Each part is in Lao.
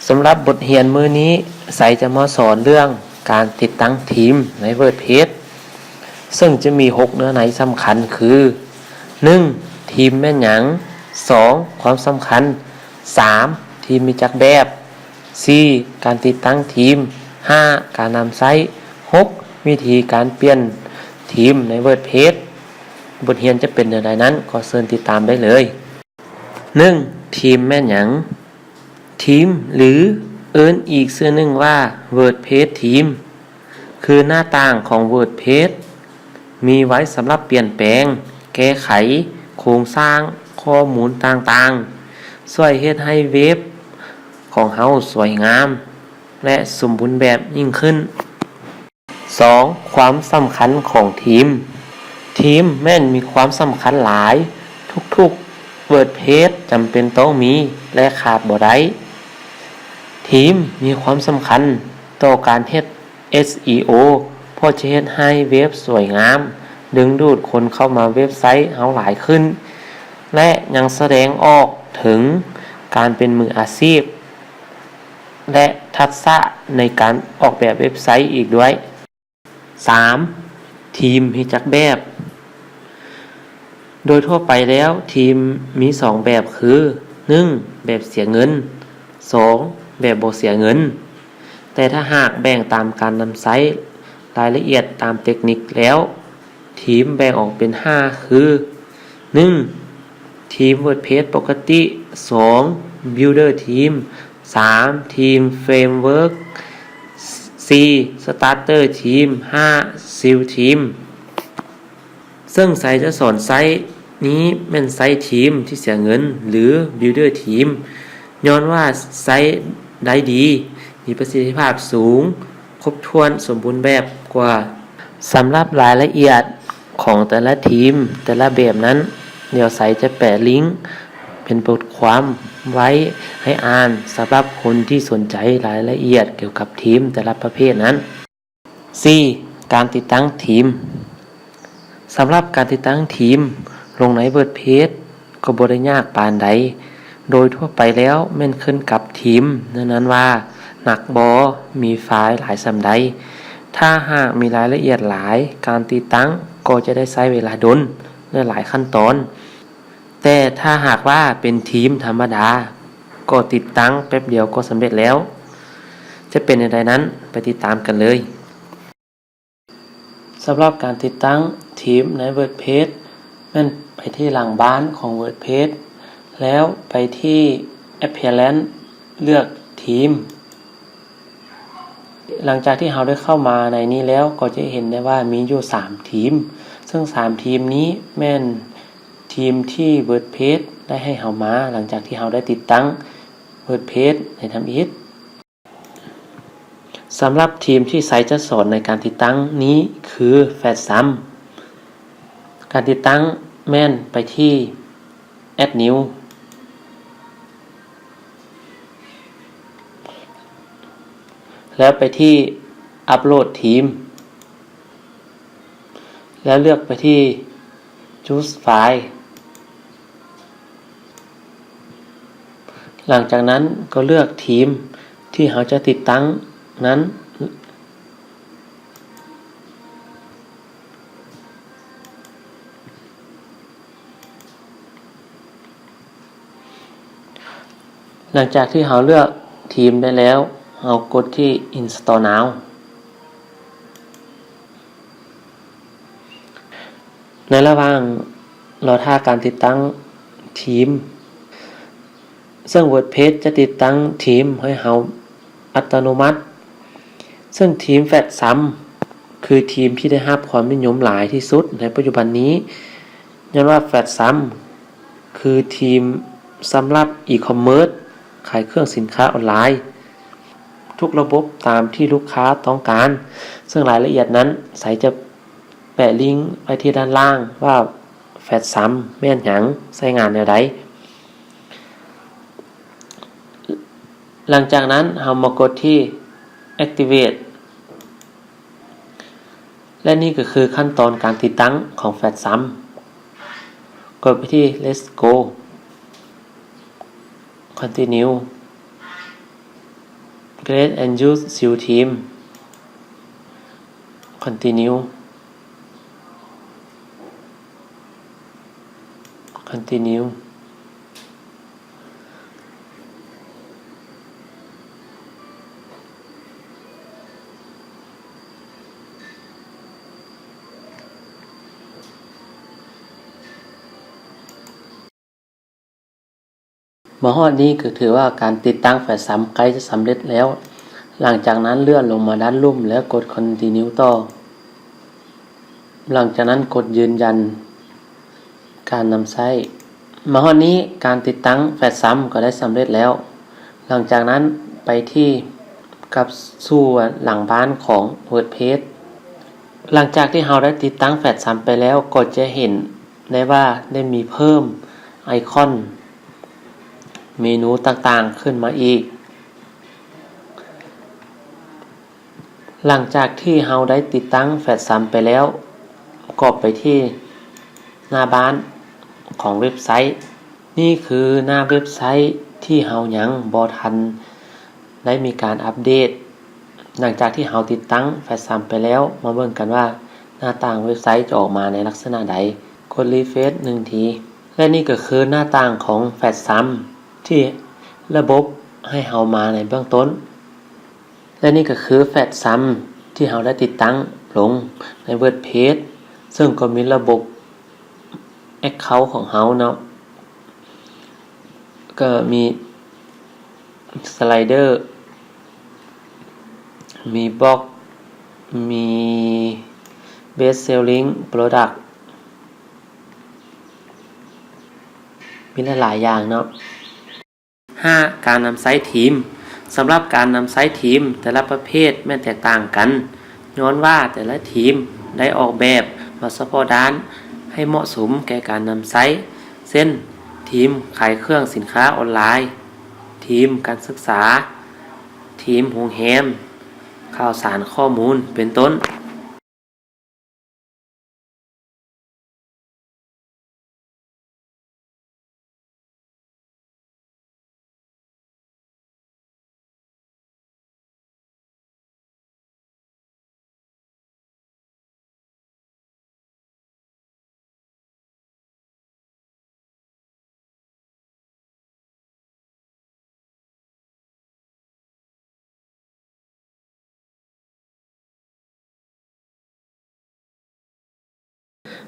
ສຳລັບບົດຮຽນມື້ນີ້ ໄຊຈະມາສອນເລື່ອງການຕິດຕັ້ງທີມໃນ WordPress ເຊິ່ງຈະມີຫົກເນື້ອໃນສຳຄັນຄື ໜຶ່ງ ທີມແມ່ນຫຍັງ? ສອງ ຄວາມສຳຄັນ. ສາມ ທີມມີຈັກແບບ? ສີ່ ການຕິດຕັ້ງທີມ. ຫ້າ ການນຳໃຊ້. ຫົກ ວິທີການປ່ຽນທີມໃນ WordPress. ບົດຮຽນຈະເປັນແນວໃດນັ້ນ ກໍເຊີນຕິດຕາມໄດ້ເລີຍ. ໜຶ່ງ ທີມແມ່ນຫຍັງ? ທີມ ຫຼື ເອີ້ນອີກຊື່ໜຶ່ງວ່າ WordPress ທີມ ຄືໜ້າຕ່າງຂອງ WordPress ມີໄວ້ສຳລັບປ່ຽນແປງ, ແກ້ໄຂໂຄງສ້າງຂໍ້ມູນຕ່າງໆ, ຊ່ວຍເຮັດໃຫ້ເວັບຂອງເຮົາສວຍງາມ ແລະ ສົມບູນແບບຍິ່ງຂຶ້ນ. ສອງ ຄວາມສຳຄັນຂອງທີມ. ທີມແມ່ນມີຄວາມສຳຄັນຫຼາຍ, ທຸກໆ WordPress ຈຳເປັນຕ້ອງມີ ແລະ ຂາດບໍ່ໄດ້. ທີມມີຄວາມສຳຄັນຕໍ່ການເຮັດ SEO ເພາະຈະເຮັດໃຫ້ເວັບສວຍງາມ, ດຶງດູດຄົນເຂົ້າມາເວັບໄຊເຮົາຫຼາຍຂຶ້ນ ແລະ ຍັງສະແດງອອກເຖິງການເປັນມືອາຊີບ ແລະ ທັກສະໃນການອອກແບບເວັບໄຊອີກດ້ວຍ. ສາມ ທີມມີຈັກແບບ? ໂດຍທົ່ວໄປແລ້ວ ທີມມີສອງແບບຄື ໜຶ່ງ ແບບເສຍເງິນ, ສອງ ແບບບໍ່ເສຍເງິນ. ແຕ່ຖ້າຫາກແບ່ງຕາມການນຳໃຊ້ລາຍລະອຽດຕາມເຕັກນິກແລ້ວ ທີມແບ່ງອອກເປັນຫ້າຄື ໜຶ່ງ ທີມ WordPress ປົກກະຕິ, ສອງ Builder ທີມ, ສາມ ທີມ Framework, ສີ່ Starter ທີມ, ຫ້າ Seal ທີມ. ເຊິ່ງໄຊຈະສອນໃຊ້ນີ້ແມ່ນໃຊ້ທີມທີ່ເສຍເງິນ ຫຼື Builder ທີມ ຍ້ອນວ່າໃຊ້ໄດ້ດີ, ມີປະສິດທິພາບສູງ, ຄົບຖ້ວນສົມບູນແບບກວ່າ. ສຳລັບລາຍລະອຽດຂອງແຕ່ລະທີມ ແຕ່ລະແບບນັ້ນ, ດຽວໄຊຈະແປະລິ້ງເປັນບົດຄວາມໄວ້ໃຫ້ອ່ານ ສຳລັບຄົນທີ່ສົນໃຈລາຍລະອຽດກ່ຽວກັບທີມແຕ່ລະປະເພດນັ້ນ. ສີ່ ການຕິດຕັ້ງທີມ. ສຳລັບການຕິດຕັ້ງທີມລົງໃນ WordPress ກໍບໍ່ໄດ້ຍາກປານໃດ. ໂດຍທົ່ວໄປແລ້ວແມ່ນຂຶ້ນກັບທີມນັ້ນໆວ່າໜັກບໍ່, ມີໄຟລ໌ຫຼາຍສ່ຳໃດ. ຖ້າຫາກມີລາຍລະອຽດຫຼາຍ, ການຕິດຕັ້ງກໍຈະໄດ້ໃຊ້ເວລາດົນ ແລະ ຫຼາຍຂັ້ນຕອນ. ແຕ່ຖ້າຫາກວ່າເປັນທີມທຳມະດາ, ກໍຕິດຕັ້ງແປັບດຽວກໍສຳເລັດແລ້ວ. ຈະເປັນແນວໃດນັ້ນ, ໄປຕິດຕາມກັນເລີຍ. ສຳລັບການຕິດຕັ້ງທີມໃນ WordPress ແມ່ນໄປທີ່ຫຼັງບ້ານຂອງ WordPress ແລ້ວໄປທີ່ Appearance ເລືອກທີມ. ຫຼັງຈາກທີ່ເຮົາໄດ້ເຂົ້າມາໃນນີ້ແລ້ວ ກໍຈະເຫັນໄດ້ວ່າມີຢູ່ສາມທີມ, ເຊິ່ງສາມທີມນີ້ແມ່ນທີມທີ່ WordPress ໄດ້ໃຫ້ເຮົາມາ ຫຼັງຈາກທີ່ເຮົາໄດ້ຕິດຕັ້ງ WordPress ໃນທຳອິດ. ສຳລັບທີມທີ່ໄຊຈະສອນໃນການຕິດຕັ້ງນີ້ຄື Flatsam. ການຕິດຕັ້ງແມ່ນໄປທີ່ Add New ແລ້ວໄປທີ່ Upload Theme ແລ້ວເລືອກໄປທີ່ Choose File. ຫຼັງຈາກນັ້ນກໍເລືອກທີມທີ່ເຮົາຈະຕິດຕັ້ງນັ້ນ. ຫຼັງຈາກທີ່ເຮົາເລືອກທີມໄດ້ແລ້ວ, ເຮົາກົດທີ່ Install Now. ໃນລະຫວ່າງລໍຖ້າການຕິດຕັ້ງທີມ, ເຊິ່ງ WordPress ຈະຕິດຕັ້ງທີມໃຫ້ເຮົາອັດຕະໂນມັດ, ເຊິ່ງທີມ Flatsam ຄືທີມທີ່ໄດ້ຮັບຄວາມນິຍົມຫຼາຍທີ່ສຸດໃນປັດຈຸບັນນີ້, ຍ້ອນວ່າ Flatsam ຄືທີມສຳລັບ e-commerce ຂາຍເຄື່ອງສິນຄ້າອອນລາຍ ທຸກລະບົບຕາມທີ່ລູກຄ້າຕ້ອງການ, ເຊິ່ງລາຍລະອຽດນັ້ນ ໄຊຈະແປະລິ້ງໄວ້ທີ່ດ້ານລ່າງວ່າ Flatsam ແມ່ນຫຍັງ, ໃຊ້ງານແນວໃດ. ຫຼັງຈາກນັ້ນເຮົາມາກົດທີ່ Activate. ແລະ ນີ້ກໍຄືຂັ້ນຕອນການຕິດຕັ້ງຂອງ Flatsam. ກົດໄປທີ່ Let's Go, Continue. Create and use Shield Theme. Continue. Continue. ມາຮອດນີ້ກໍຖືວ່າການຕິດຕັ້ງແຟດຊຳໃກ້ຈະສຳເລັດແລ້ວ. ຫຼັງຈາກນັ້ນເລື່ອນລົງມາດ້ານລຸ່ມແລ້ວກົດ Continue ຕໍ່. ຫຼັງຈາກນັ້ນກົດຢືນຢັນການນຳໃຊ້. ມາຮອດນີ້ການຕິດຕັ້ງແຟດຊຳກໍໄດ້ສຳເລັດແລ້ວ. ຫຼັງຈາກນັ້ນໄປທີ່ ກັບສູ່ຫຼັງບ້ານຂອງ WordPress. ຫຼັງຈາກທີ່ເຮົາໄດ້ຕິດຕັ້ງແຟດຊຳໄປແລ້ວ ກໍຈະເຫັນໄດ້ວ່າໄດ້ມີເພີ່ມໄອຄອນເມນູຕ່າງໆຂຶ້ນມາອີກ. ຫຼັງຈາກທີ່ເຮົາໄດ້ຕິດຕັ້ງແຟດຊຳໄປແລ້ວ ກໍໄປທີ່ໜ້າບ້ານຂອງເວັບໄຊ. ນີ້ຄືໜ້າເວັບໄຊທີ່ເຮົາຍັງບໍ່ທັນໄດ້ມີການອັບເດດ. ຫຼັງຈາກທີ່ເຮົາຕິດຕັ້ງແຟດຊຳໄປແລ້ວ ມາເບິ່ງກັນວ່າໜ້າຕ່າງເວັບໄຊຈະອອກມາໃນລັກສະນະໃດ. ກົດ Refresh ໜຶ່ງທີ ແລະ ນີ້ກໍຄືໜ້າຕ່າງຂອງແຟດຊຳທີ່ລະບົບໃຫ້ເຮົາມາໃນເບື້ອງຕົ້ນ. ແລະ ນີ້ກໍຄືແຟດຊຳທີ່ເຮົາໄດ້ຕິດຕັ້ງລົງໃນ WordPress ເຊິ່ງກໍມີລະບົບ Account ຂອງເຮົາເນາະ, ກໍມີ Slider ມີ Box ມີ Best Selling Product ມີຫຼາຍໆຢ່າງເນາະ. ຫ້າ ການນຳໃຊ້ທີມ. ສຳລັບການນຳໃຊ້ທີມແຕ່ລະປະເພດແມ່ນແຕກຕ່າງກັນ, ຍ້ອນວ່າແຕ່ລະທີມໄດ້ອອກແບບມາສະເພາະດ້ານໃຫ້ເໝາະສົມແກ່ການນຳໃຊ້, ເຊັ່ນ ທີມຂາຍເຄື່ອງສິນຄ້າອອນລາຍ, ທີມການສຶກສາ, ທີມໂຮງແຮມ, ຂ່າວສານຂໍ້ມູນ ເປັນຕົ້ນ.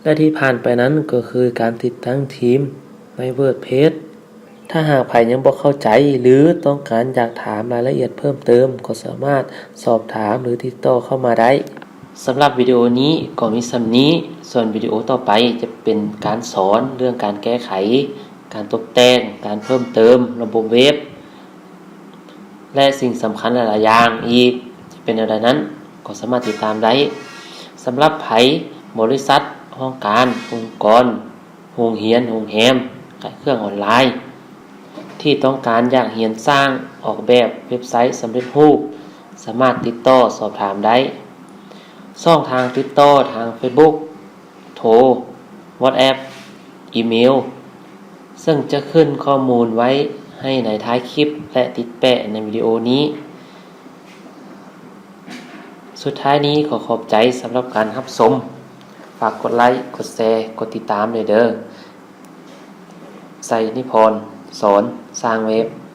ແລະທີ່ຜ່ານໄປນັ້ນກໍຄືການຕິດຕັ້ງທີມໃນ WordPress. ຖ້າຫາກໃຜຍັງບໍ່ເຂົ້າໃຈ ຫຼື ຕ້ອງການຢາກຖາມລາຍລະອຽດເພີ່ມເຕີມ ກໍສາມາດສອບຖາມ ຫຼື ຕິດຕໍ່ເຂົ້າມາໄດ້. ສຳລັບວິດີໂອນີ້ກໍມີສ່ຳນີ້, ສ່ວນວິດີໂອຕໍ່ໄປຈະເປັນການສອນເລື່ອງການແກ້ໄຂ, ການຕົບແຕ່ງ, ການເພີ່ມເຕີມລະບົບເວັບ ແລະ ສິ່ງສຳຄັນຫຼາຍໆຢ່າງອີກ. ຈະເປັນແນວໃດນັ້ນກໍສາມາດຕິດຕາມໄດ້. ສຳລັບໃຜ, ບໍລິສັດ, ຫ້ອງການ, ອົງກອນ, ໂຮງຮຽນ, ໂຮງແຮມ, ຂາຍເຄື່ອງອອນລາຍ ທີ່ຕ້ອງການຢາກຮຽນສ້າງອອກແບບເວັບໄຊສຳເລັດຮູບ, ສາມາດຕິດຕໍ່ສອບຖາມໄດ້. ຊ່ອງທາງຕິດຕໍ່ທາງ Facebook, ໂທ, WhatsApp, ອີເມວ, ເຊິ່ງຈະຂຶ້ນຂໍ້ມູນໄວ້ໃຫ້ໃນທ້າຍຄລິບ ແລະ ຕິດແປະໃນວິດີໂອນີ້. ສຸດທ້າຍນີ້ຂໍຂອບໃຈສຳລັບການຮັບຊົມ. ຝາກກົດໄລ, ກົດແຊ, ກົດຕິດຕາມແດ່ເດີ້. ໄຊນິພອນ ສອນສ້າງເວັບ.